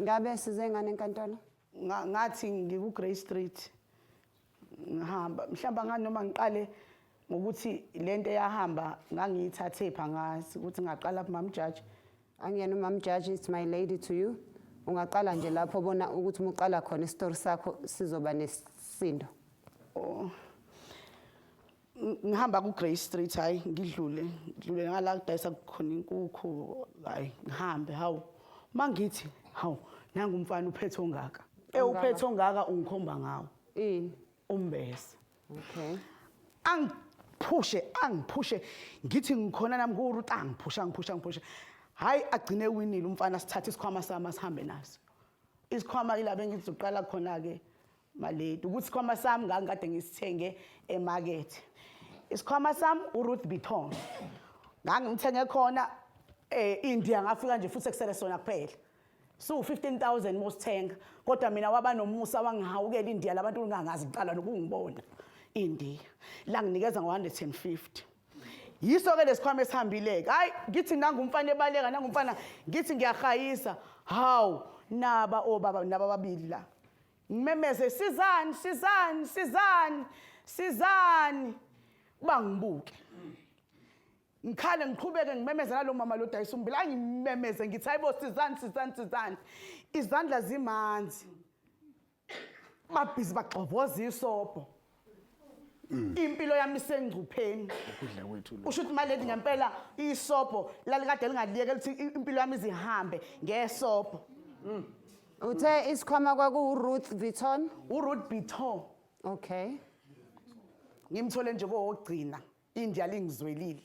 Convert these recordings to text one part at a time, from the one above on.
Ngabe size ngane enkantolo? Ngathi ngiku Grey Street ngihamba, mhlawumbe nganoma ngiqale ngokuthi lento eyahamba ngangiyithathe pha, ngazi ukuthi ngaqala phi, mam judge. Angiyena umam judge, it's my lady to you. Ungaqala nje lapho bona ukuthi uma uqala khona isitori sakho sizoba nesisindo. Oh. Ngihamba ku Grey Street, hayi, ngidlule ngidlule ngala kudayisa khona inkukhu, hayi, ngihambe, hawu, mangithi hawu, nangu umfana uphethe ongaka, uphethe ongaka, ungikhomba ngawo. Ini? Umbese. Okay. Angiphushe, angiphushe, ngithi ngikhona nami kuruta, angiphusha, angiphusha, angiphushe, hayi, agcine winile umfana. Sithathe isikhwama sami, sihambe naso isikhwama. Ilabo engizoqala khona ke, my lady, ukuthi isikhwama sami ngangikade ngisithenge emakethe. Isikhwama sami uRuth Vuitton ngangimthenge khona India, ngafika nje futhi ekusele sona kuphela, su 15,000 mosithenga, kodwa mina waba nomusa, wangihawukela India labantu ngingangazi kuqala nokungibona India la, nginikeza ngo150. Yiso ke lesikhwama esihambile ke. Hayi, ngithi nangu umfana ebaleka, nangu umfana, ngithi ngiyahayisa, hawu, naba obaba naba ababili la. Ngimemeze, "Sizani, sizani, sizani, sizani!" Bangibuke, ngikhale, ngiqhubeke ngimemeze nalo mama lo dayisa umbila, angimemeze ngithi, "Hayibo, sizani, sizani, sizani!" Izandla zimanzi, babhizi bagxovoza isobho, impilo yami isengcupheni. Ukudla kwethu lo. Usho ukuthi, my lady, ngempela isobho lalikade lingaliyeke lithi impilo yami izihambe ngesobho. Uthe isikhwama kwaku Ruth Vuitton? URuth Vuitton. Okay. Ngimthole nje kowokugcina, India lingizwelile.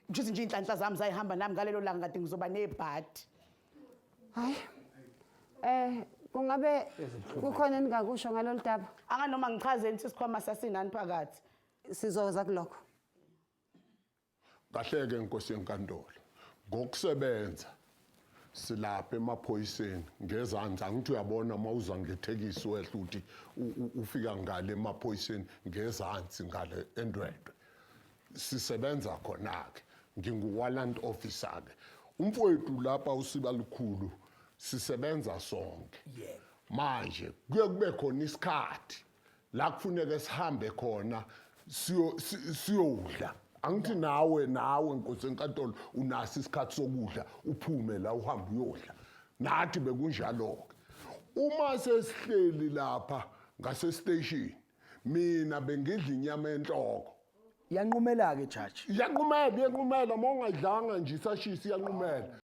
Kusho ukuthi nje inhlanhla zami zayihamba nami ngalelo langa, kade ngizoba nebhadi. Hayi. Kungabe kukhona eningakusho ngalolu daba? Anganoma ngichazeni ukuthi isikhwama sasinani phakathi. Sizoza kulokho. Kahleke, nkosi yenkantolo, ngokusebenza silapha emaphoyiseni ngezansi, angithi uyabona uma uza ngethekisi wehla uthi ufika ngale emaphoyiseni ngezansi ngale eNdwedwe, sisebenza khona-ke. Ngingu-warrant officer-ke, umfowethu lapha usiba likhulu, sisebenza sonke. Manje kuye kube khona isikhathi la kufuneka sihambe khona siyodla, angithi nawe nkosi enkantolo unaso isikhathi sokudla, uphume la uhambe uyodla. Nathi bekunjalo-ke. Uma sesihleli lapha ngase-station, mina bengidla inyama enhloko. Iyanqumela-ke, jaji. Iyanqumela, iyanqumela uma ungayidlanga nje isashisa, iyanqumela.